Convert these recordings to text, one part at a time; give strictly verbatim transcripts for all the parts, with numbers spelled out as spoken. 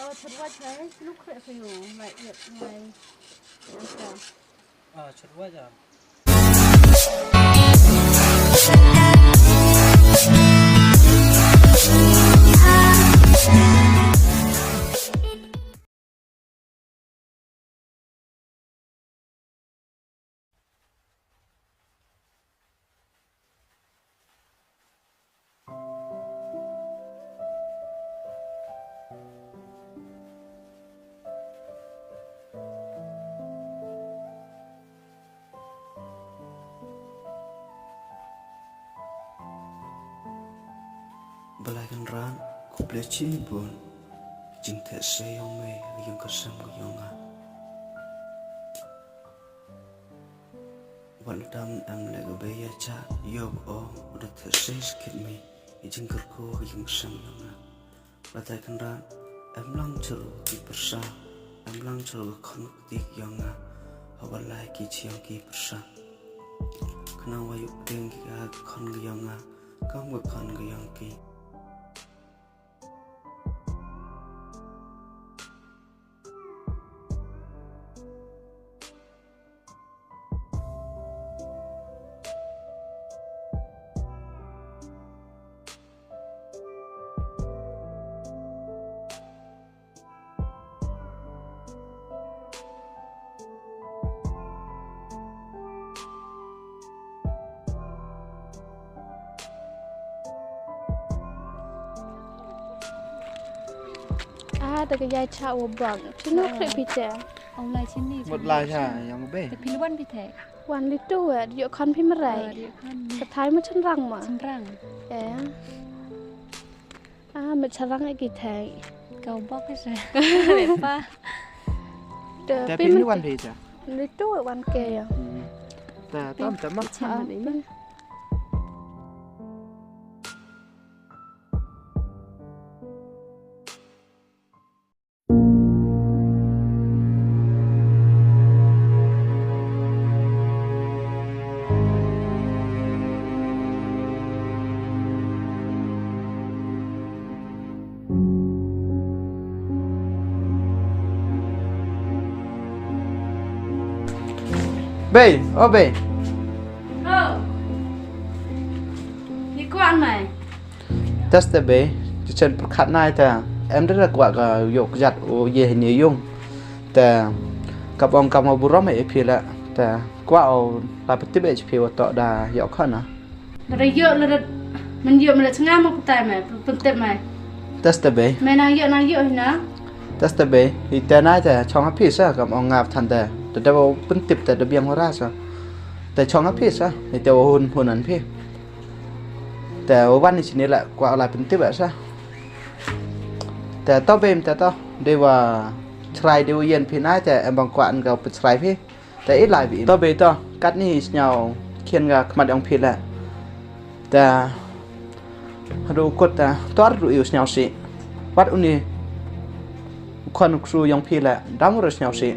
Chut wait, eh? Look at you, like, yeah, yeah. Ah, chut wait, ah. Blei Kynrad, khublei shibun. Jingtheh sei jong me, jong ka sem ka jong nga. Wat la dam em leh ka bei ïa cha, ïoh o, u da theh sei skit me, i jingkyrkhu ka jong ka sem jong nga. Batai Kynrad, em lang chur ki pyrsa, em lang chur ka khon ka kti ka jong nga, haba lai ki chi jong ki pyrsa. Khnang wa ïoh pdeng ki ka khon ka jong nga, kam ka khon ka jong ki. Ah, da ka ïai cha wa bang. Chino kre pite. Ong lai chini. Mut lai cha, yang be. Te phi wan pite. Wan li tu, eh, dio khan phi merai. Dio khan. Ka thai ma chen rang ma. Chen rang. Eh. Ah, ma chen rang ki thai. Kau bok sa. Lepa. Te phi wan pite. Li tu wan ke ya. Ta tam tam ma. Chen ma ni ma. Bei, o bei. Oh. Ni kwah mai. Test te bei, ti chen pyrkhat nai te. Em de kwah ka yok jat o ye ni yung. Te kap ong kam burom e phi la. Te kwah o la peti be phi wa to da yok khana. Lada ïoh lada men ïoh men la chngam ma putai mai, pyntip mai. Test te bei. Mai nang ïoh nang ïoh hina. Test te bei. Ite nai te chong ha phi sa kam ong ngap than te. Te da pyntip te da biang hora sa. Te chong ha phi sa. Ite wa hun hun an phi. Te wa wan ni sini la kwah la pyntip sa. Te to bei te to. De wa chrai de wa yen phi nai te em bang kwah an ka pynchrai phi. Te i lai bi. To bei to, kat ni sñiaw khian ka khmat yong phi le. Te haduh kut te, to ruh i u sñiaw si. Wat uni u khon u ksu yong phi le, dang ruh sñiaw si.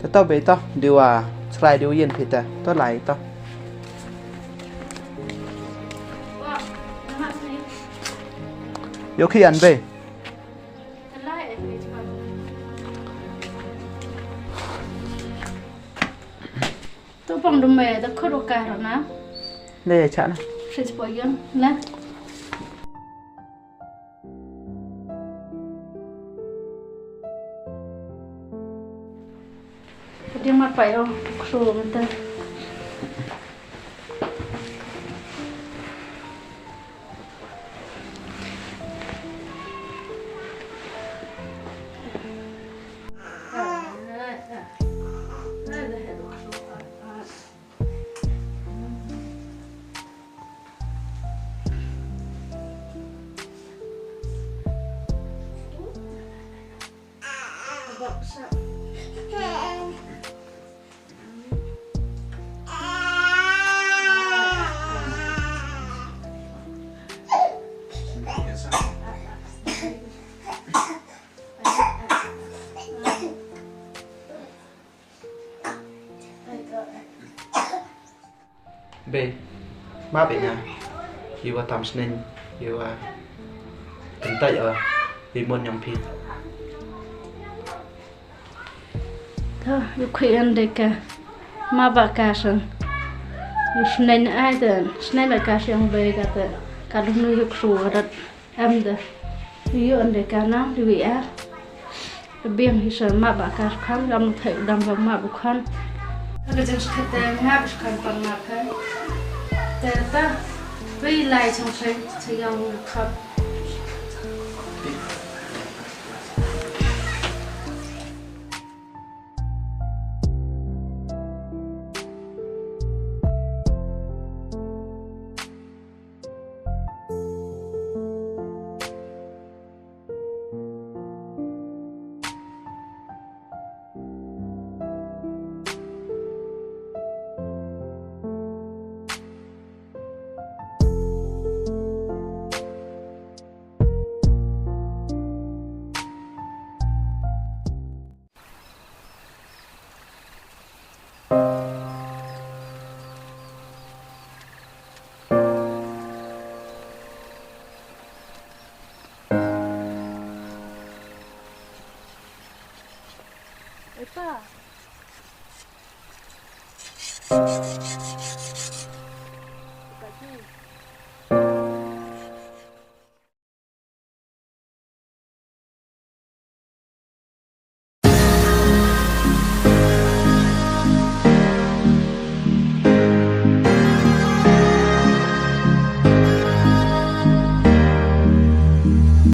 Te to bei to, diwa chrai diwa yin phi te, to lai to. Yo khian bei. To pang dum me da khot ka ro na. Le cha na. Fridge po yon na. Dia mat pai ro khro mata. Bei, map ïa nga. Ïa wa tam sneng, ïa wa kyntait ïa i mon yong phi. Tha, ïa khoi an de ka. Ma ba ka san. Ïa sneng ai de, sneng ba ka siang be ka de. Ka dum nu ïa ksu rat. Em de. Ïa an de ka nang, ïa wi a. Biang hi sa ma ba ka khan, ram thai dam ba ma ba khan. Ka jeng skhat de, ma ba khan pan ma ka. Te ta, wi lai chang sai, sai yang khap. Oi pa.